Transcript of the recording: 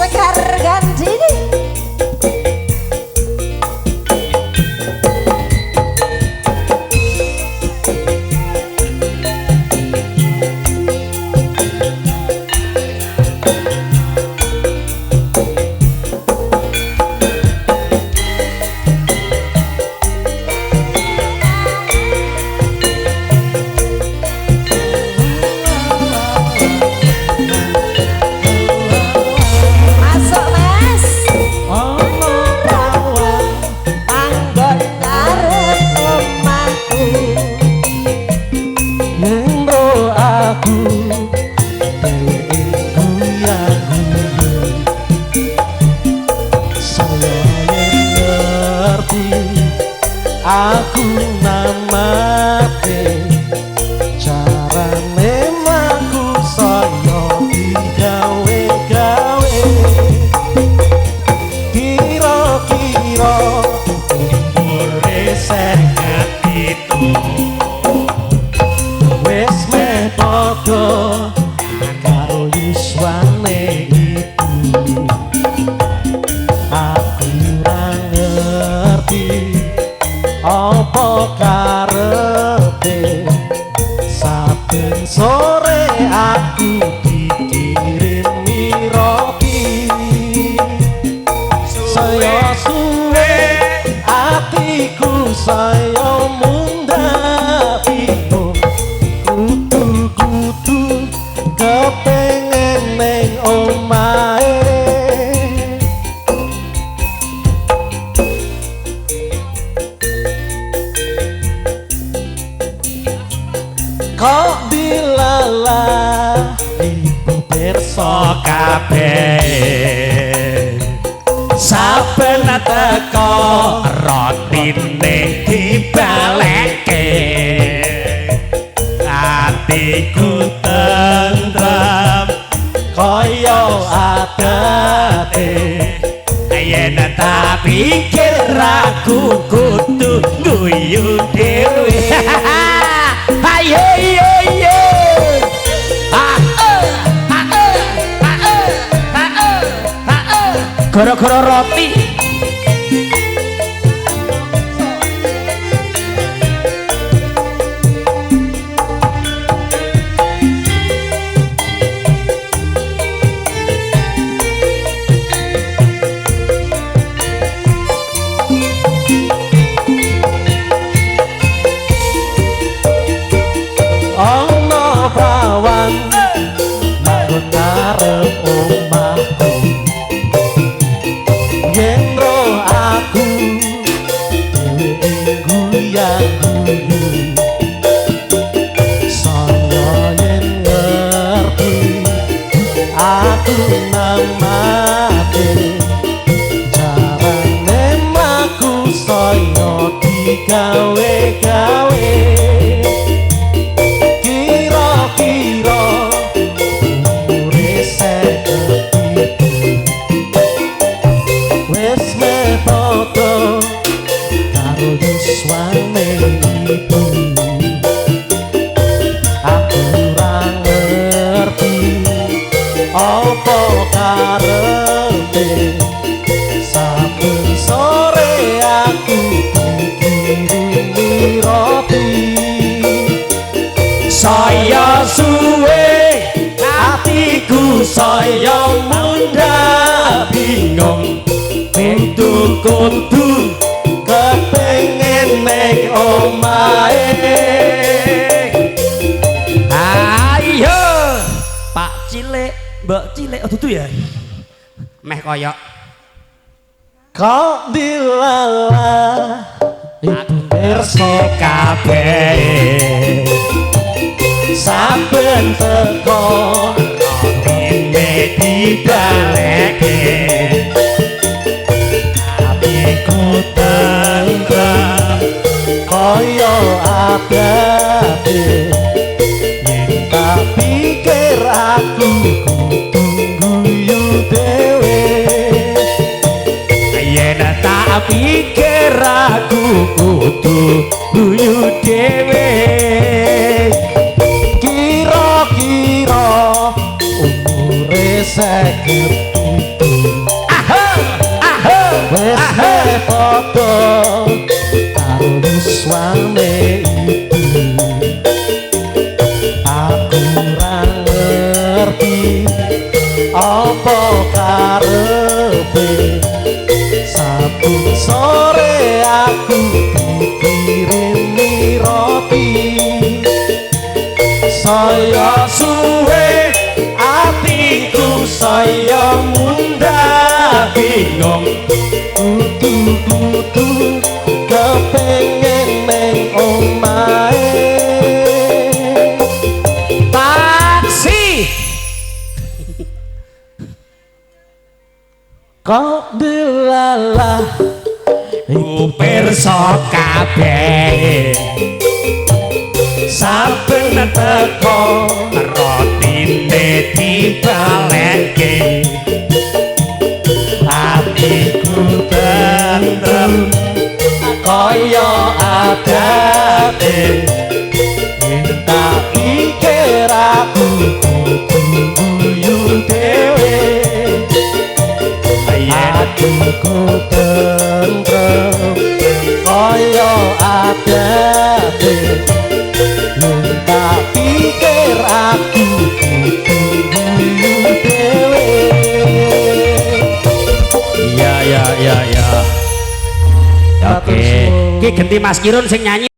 Sekar Gandini. Masuk Mas. Ono rawan Panggon ngarep omahku. Yen ro aku dheweke guyang-guyu. Saya yen ngerti aku namate carane mlaku saya digawe-gawe. Kira-kira umure 57 wis meh padha karo yuswane ibu. Aku ora ngerti apa karepe saben sore aku dikirimi roti. Saya suwe atiku saya mundhak bingung kudu-kudu kepengen ning omahe. Kok dilalah ibu pirsa Kabeh saben teko rotine dibalekke atiku tentrem kaya adate. Yen tak pikir aku kudu guyu dhewe. Ayo yo yo. Ah eh ah eh ah eh ah eh ah eh. Gara-gara roti. Ana prawan manggon ngarep omahku yen ro aku dheweke guyang-guyu. Saya yen ngerti aku namate carane mlaku saya digawe-gawe. Kira-kira umure 57 wis meh padha karo yuswane ibu. Aku ora ngerti apa karepe saben sore aku dikirimi roti. Saya suwe atiku saya mundhak bingung kudu-kudu Kepengen ning omahe. Ayo Pak Cilik, Mbak Cilik, oh dudu ya. Meh koyok. Kok dilalah ibu pirsa Kabeh saben teko rotine dibalekke atiku tentrem kaya adate yen tak pikir aku kudu guyu dhewe. Yen tak pikir aku kudu guyu dhewe. Kira-kira umure 57 Aho, aho, Wes aho. Padha karo yuswane ibu. Aku ra ngerti apa karepe. Saben sore aku dikirimi roti. Saya suwe atiku saya mundak Bingung. Kudu-kudu kepengen neng omahe. Taksi. Kok delalah Ku pirsa kabeh. Saben teko Rotine dibalekke. Atiku tentrem kaya adate. Yen tak pikir aku kudu guyu dhewe. Yen Atiku tentrem kaya adate. Yen tak pikir aku kudu guyu dhewe. Iya, iya, iya, iya. Oke, iki genti Mas Kirun sing nyanyi.